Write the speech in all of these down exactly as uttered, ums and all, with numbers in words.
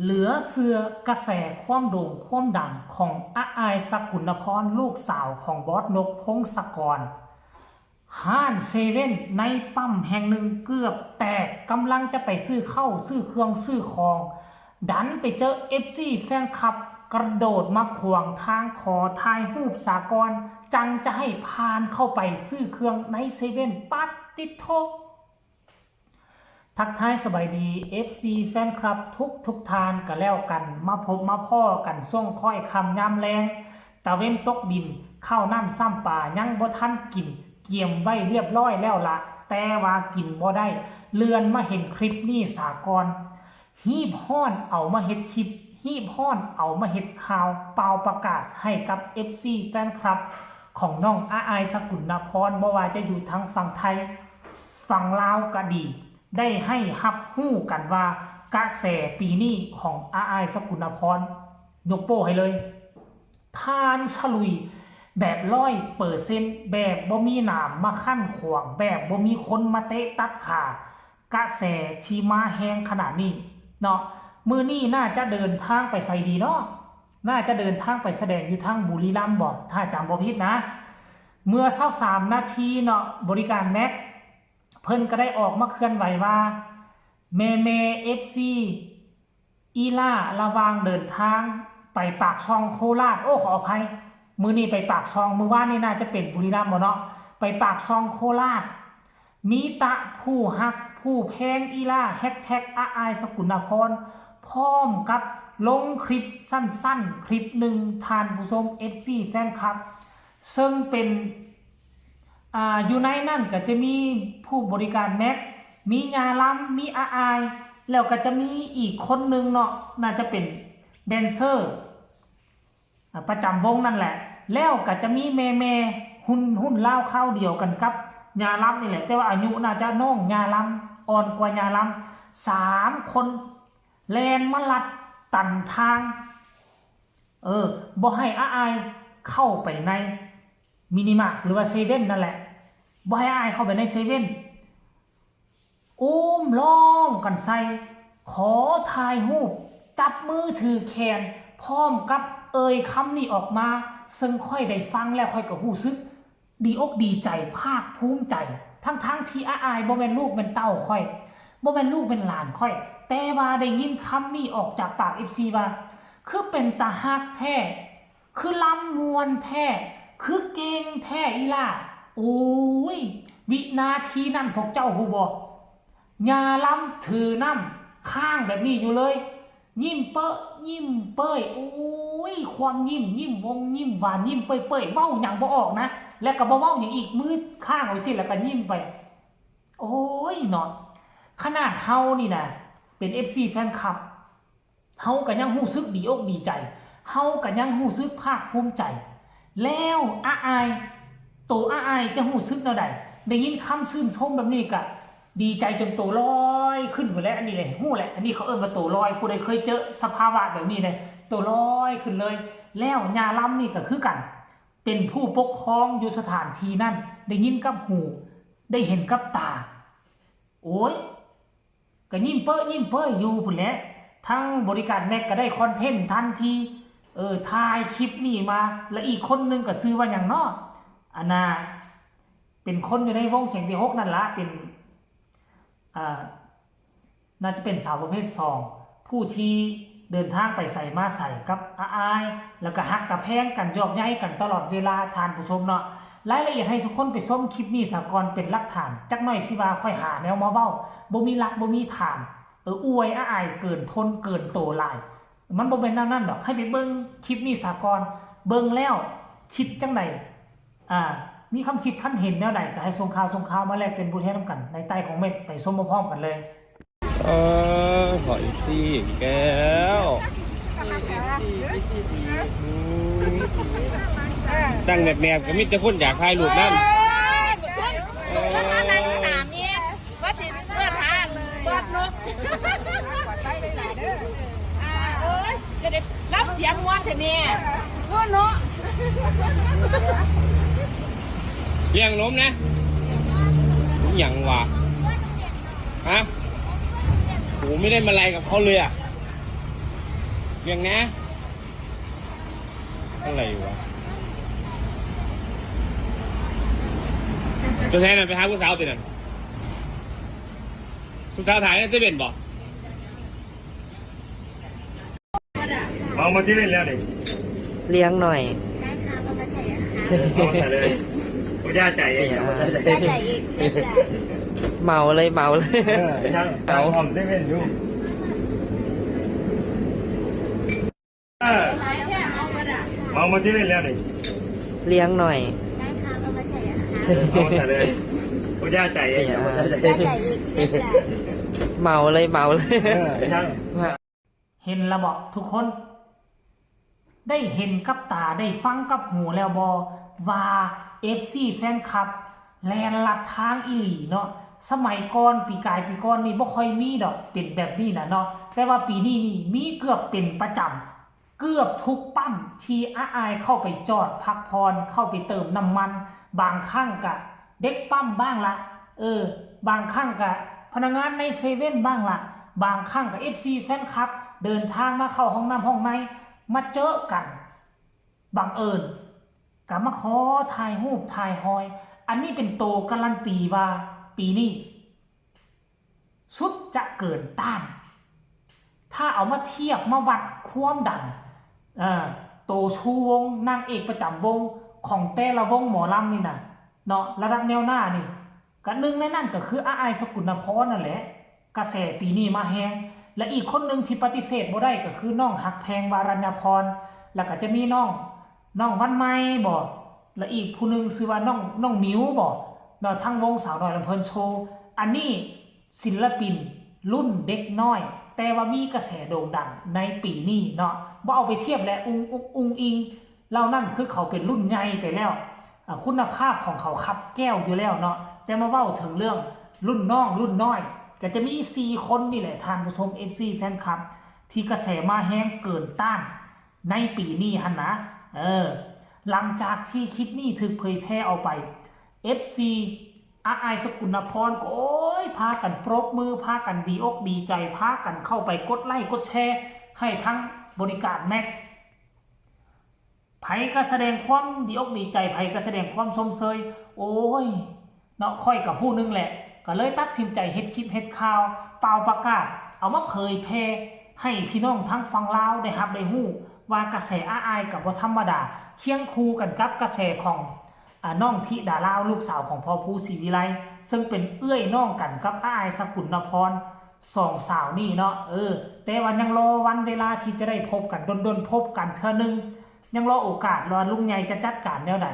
เหลือเชื่อกระแสความโด่งความดังของอาอาย สกุลนพร ลูกสาวของบอสนก พงศกร ห้านเซเว่นในปั๊มแห่งหนึ่งเกือบแตก กำลังจะไปซื้อข้าวซื้อเครื่องซื้อของ ดันไปเจอ เอฟซี แฟนคลับ กระโดดมาขวางทางขอถ่ายรูปสากร จังจะให้ผ่านเข้าไปซื้อเครื่องในเซเว่น ปัดติดโท ทักทายสบายดี เอฟซี แฟนคลับทุกทุกท่านก็แล้วกัน มาพบมาพ้อกันช่วงค่อยค่ำยามแลง ตะเว็นตกดิน ข้าวน้ำซ้ำปลายังบ่ทันกิน เกียมไว้เรียบร้อยแล้วละ แต่ว่ากินบ่ได้ เลื่อนมาเห็นคลิปนี้สากร ฮีบฮ้อนเอามาเฮ็ดคลิป ฮีบฮ้อนเอามาเฮ็ดข่าว เป่าประกาศให้กับ เอฟซี แฟนคลับ ของน้องอาอาย สกุลนพร บ่ว่าจะอยู่ทางฝั่งไทย ฝั่งลาวก็ดี ได้ให้ฮับฮู้กันว่ากระแสปีนี้ของอาอาย สกุลนพร ยกโป้ให้เลย ผ่านฉลุยแบบร้อยเปอร์เซ็นต์ แบบบ่มีหนามมาขั้นขวาง แบบบ่มีคนมาเตะตัดขา กระแสที่มาแฮงขนาดนี้เนาะ มื้อนี้น่าจะเดินทางไปไสดีเนาะ น่าจะเดินทางไปแสดงอยู่ทางบุรีรัมย์บ่ ถ้าจำบ่ผิดนะ เมื่อซาวสามนาทีเนาะ บริการแม็ก เพิ่นก็ได้ออกมาเคลื่อนไหวว่า แม่แม่ เอฟซี อีหล้าระหว่างเดินทางไปปากช่องโคราช โอ้ ขออภัย มื้อนี้ไปปากช่อง มื้อวานนี่น่าจะเป็นบุรีรัมย์บ่เนาะ ไปปากช่องโคราช มีตะผู้ฮักผู้แพงอีหล้า แฮชแท็กอาอาย สกุลนพร พร้อมกับลงคลิปสั้นๆ คลิปหนึ่ง ท่านผู้ชม เอฟซี แฟนคลับ ซึ่งเป็น อ่า อยู่ในนั้นก็จะมีผู้บริการแม็ก มียาลำ มีอาอาย แล้วก็จะมีอีกคนหนึ่งเนาะ น่าจะเป็นแดนเซอร์ อ่า ประจำวงนั่นแหละ แล้วก็จะมีแม่แม่ รุ่น รุ่นราวคราวเดียวกันกับยาลำนี่แหละ แต่ว่าอายุน่าจะน้องยาลำ อ่อนกว่ายาลำ สามคน แล่นมาลัดตันทาง เออ บ่ให้อาอายเข้าไปในมินิมาร์ทหรือว่าเซเว่นนั่นแหละ บ่ให้อาอายเข้าไปในเซเว่น โอ้ม ร้องกันใส่ ขอถ่ายรูป จับมือถือแขน พร้อมกับเอ่ยคำนี้ออกมา ซึ่งข้อยได้ฟังแล้วข้อยก็รู้สึกดีอกดีใจ ภาคภูมิใจ ทั้งๆที่อาอายบ่แม่นลูกแม่นเต้าข้อย บ่แม่นลูกแม่นหลานข้อย แต่ว่าได้ยินคำนี้ออกจากปาก เอฟซี ว่า คือเป็นตาฮักแท้ คือลำม่วนแท้ คือเก่งแท้อีหล้า โอ้ย วินาทีนั้นพวกเจ้าฮู้บ่ ยาลำถือน้ำค้างแบบนี้อยู่เลย ยิ้มเป๊ะ ยิ้มเป้ย โอ้ย ความยิ้ม ยิ้มวง ยิ้มหวาน ยิ้มเป้ยๆ เว้าหยังบ่ออกนะ และก็บ่เว้าหยังอีก มือค้างไว้สิ แล้วก็ยิ้มไป โอ้ยเนาะ ขนาดเฮานี่นะ เป็น เอฟซี แฟนคลับ เฮาก็ยังรู้สึกดีอกดีใจ เฮาก็ยังรู้สึกภาคภูมิใจ แล้วอาอาย โตอาอายจะรู้สึกแนวใด ได้ยินคำชื่นชมแบบนี้ก็ดีใจจนโตลอยขึ้นพู้นแหละ อันนี้เลย ฮู้แหละ อันนี้เขาเอิ้นว่าโตลอย ผู้ใดเคยเจอสภาวะแบบนี้เลย โตลอยขึ้นเลย แล้วยาลำนี่ก็คือกัน เป็นผู้ปกครองอยู่สถานที่นั้น ได้ยินกับหู ได้เห็นกับตา โอ้ย ก็ยิ้มเป๊ะยิ้มเป้ยอยู่พู้นแหละ ทั้งบริการแม็กก็ได้คอนเทนต์ทันที เออ ถ่ายคลิปนี้มา และอีกคนนึงก็ชื่อว่าหยังเนาะ อันน่ะ เป็นคนอยู่ในวงเสียงวีหกนั่นละ เป็น อ่า น่าจะเป็นสาวประเภทสอง ผู้ที่เดินทางไปไสมาไสกับอาอาย แล้วก็ฮักกับแพงกัน ยอกใยกันตลอดเวลา ท่านผู้ชมเนาะ รายละเอียดให้ทุกคนไปชมคลิปนี้สากรเป็นหลักฐาน จักหน่อยสิว่าข้อยหาแนวมาเว้า บ่มีหลักบ่มีฐาน เออ อวยอาอายเกินทนเกินโตหลาย มันบ่แม่นแนวนั้นดอก ให้ไปเบิ่งคลิปนี้สากร เบิ่งแล้วคิดจั่งใด อ่า มีความคิดความเห็นแนวใดก็ให้ส่งข่าว ส่งข่าวมาแลกเปลี่ยนบทเรียนนำกันในใต้คอมเมนต์ ไปชมพร้อมๆกันเลย เออ ขออีกทีแก้ว อืม ตั้งแนบๆ ก็มีแต่คนอยากถ่ายรูปนำ เออ ว่าสิเอิ้นหาบอสนก อ่า เอ้ย จะได้รับเสียงม่วนแท้แม่ โน่นเนาะ เลี้ยงนมนะ หยังวะ ฮะ โห ไม่ได้มาอะไรกับเขาเลยอะ เรียงนะ อะไรวะ ตัวแทนน่ะไปหาผู้สาวตินั่น ผู้สาวถ่ายในเซเว่นบ่ เอามาเซเว่นแล้วนี่ เลี้ยงหน่อย เอามาใส่เลย กูย่าจ่ายเอง เสีย เอามาใส่เลย เหมาเลย เหมาเลย เออ ช่าง เหมา หอมเซเว่นอยู่ เออ เอามาเซเว่นแล้วนี่ เลี้ยงหน่อย เอามาใส่เลย กูย่าจ่ายเอง เสีย เอามาใส่เลย เหมาเลย เหมาเลย เออ ช่าง เห็นละบ่ทุกคน ได้เห็นกับตา ได้ฟังกับหูแล้วบ่ ว่า เอฟซี แฟนคลับ แล่นลัดทางอีหลีเนาะ สมัยก่อน ปีกายปีก่อนนี่บ่ค่อยมีดอก เป็นแบบนี้น่ะเนาะ แต่ว่าปีนี้นี่มีเกือบเป็นประจำ เกือบทุกปั๊มที่อ้ายเข้าไปจอดพักผ่อน เข้าไปเติมน้ำมัน บางครั้งกะเด็กปั๊มบ้างละ เออ บางครั้งกะพนักงานในเซเว่นบ้างละ บางครั้งกะ เอฟซี แฟนคลับ เดินทางมาเข้าห้องน้ำห้องใน มาเจอกัน บังเอิญ กะมาขอถ่ายรูปถ่ายฮอย อันนี้เป็นโตการันตีว่าปีนี้ สุดจะเกินต้าน ถ้าเอามาเทียบมาวัดความดัง เอ่อ โตชูวง นางเอกประจำวงของแต่ละวงหมอลำนี่นะ เนาะ ระดับแนวหน้านี่ ก็หนึ่งในนั้นก็คืออ้ายสกุลนพรนั่นแหละ กระแสปีนี้มาแฮง และอีกคนหนึ่งที่ปฏิเสธบ่ได้ก็คือน้องฮักแพง วรัญญาพร แล้วก็จะมีน้อง น้องวันใหม่บ่ และอีกผู้หนึ่งชื่อว่าน้อง น้องมิวบ่ เนาะ ทั้งวงสาวน้อยลำเพลินโชว์ อันนี้ศิลปินรุ่นเด็กน้อย แต่ว่ามีกระแสโด่งดังในปีนี้เนาะ บ่เอาไปเทียบและอุงอุงอุงอิง เหล่านั้นคือเขาเป็นรุ่นใหญ่ไปแล้ว อ่า คุณภาพของเขาคับแก้วอยู่แล้วเนาะ แต่มาเว้าถึงเรื่องรุ่นน้องรุ่นน้อย ก็จะมีสี่คนนี่แหละท่านผู้ชม เอฟซี แฟนคลับ ที่กระแสมาแฮงเกินต้านในปีนี้หั้นนะ เออ หลังจากที่คลิปนี้ถูกเผยแพร่ออกไป เอฟซี อ้ายสกุลนพรก็ โอ้ย พากันปรบมือ พากันดีอกดีใจ พากันเข้าไปกดไลค์กดแชร์ให้ทั้งบริการแม็ก ไผก็แสดงความดีอกดีใจ ไผก็แสดงความชมเชย โอ้ย เนาะ ข้อยก็ผู้หนึ่งแหละ ก็เลยตัดสินใจเฮ็ดคลิปเฮ็ดข่าว เป่าประกาศ เอามาเผยแพร่ให้พี่น้องทั้งฝั่งลาวได้รับได้ฮู้ ว่ากระแสอ้ายก็บ่ธรรมดา เคียงคู่กันกับกระแสของ อ่า น้องธิดาลาว ลูกสาวของพ่อภูศรีวิไล ซึ่งเป็นเอื้อยน้องกันกับอ้ายสกุลนพร สองสาวนี่เนาะ เออ แต่ว่ายังรอวันเวลาที่จะได้พบกัน ดนๆ พบกันเทื่อหนึ่ง ยังรอโอกาส รอลุงใหญ่จะจัดการแนวใด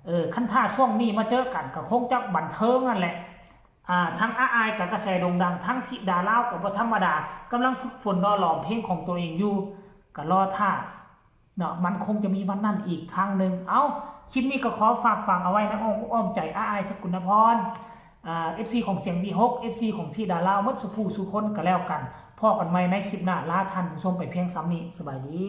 เออ คันถ้าช่วงนี้มาเจอกันก็คงจะบันเทิงนั่นแหละ อ่า ทั้งอ้ายกับกระแสโด่งดัง ทั้งธิดาลาวกับบ่ธรรมดา กำลังฝึกฝนหล่อหลอมเพลงของตัวเองอยู่ ก็รอท่า เนาะ มันคงจะมีวันนั้นอีกครั้งหนึ่ง เอ้า คลิปนี้ก็ขอฝากฝังเอาไว้ในอ้อมอกอ้อมใจอ้ายสกุลนพร อ่า เอฟซี ของเสียงวีหก เอฟซี ของธิดาลาว หมดสู่ผู้สู่คนก็แล้วกัน พ้อกันใหม่ในคลิปหน้า ลาท่านผู้ชมไปเพียงส่ำนี้ สบายดี